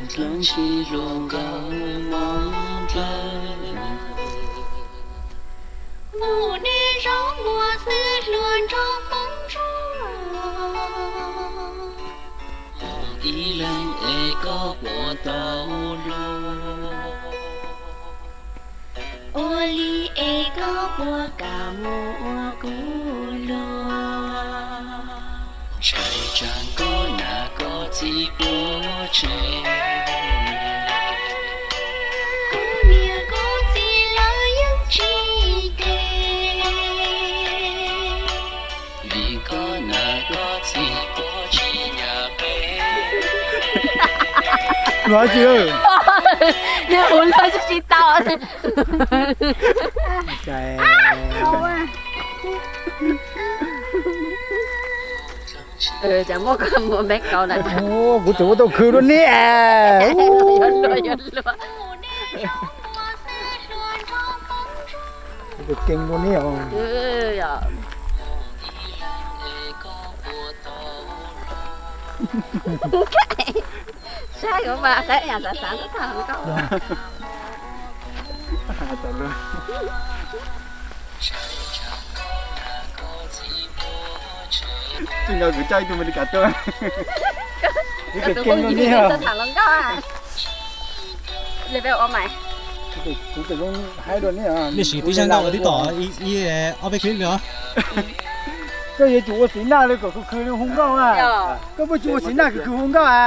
Dlaab tsi hluas nkauj mob dlawb, mus niaj zaub muag xwb hluas nraug poob ntsej. Ib leeg es koj puas tau luag, ua li es koj puas kam mus ua kuv luag. Ntshai tsam koj nam koj txiv puab tsev, kuv niam kuv txiv lawv yeej tsis tes, vim koj nam koj txiv puab tsis nyiam peb. Luag tsis, nws ua luag tsis tau. Cov muaj koj muaj npe kauv na. Kuv tseem ua tau khwv dua niam. Kuv tseem keej dua niam os. Saib kuv mas saib yam xav xav tau nkauj. Tsis nco kuv coj ib tug Amelikas tuaj. Kuv tseem keej dua niam. Tham hluas nkauj. Kuv tseem zoo haib dua niam. Nej siv tib zaj nkauj ua tib tom ib ob peb clip li os. Koj yuav tsum ua xiv naj li kom khwv khwv hu nkauj a. Koj puas tsis ua xiv naj khwv khwv hu nkauj a?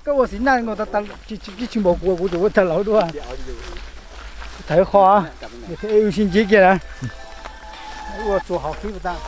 Koj ua xiv naj nkaus tag, tsis npaum kuv, kuv tseem ua tag laus dua. Thawv qhov, wb sib ntsib kiag na. Ua txuas hauv clip tag.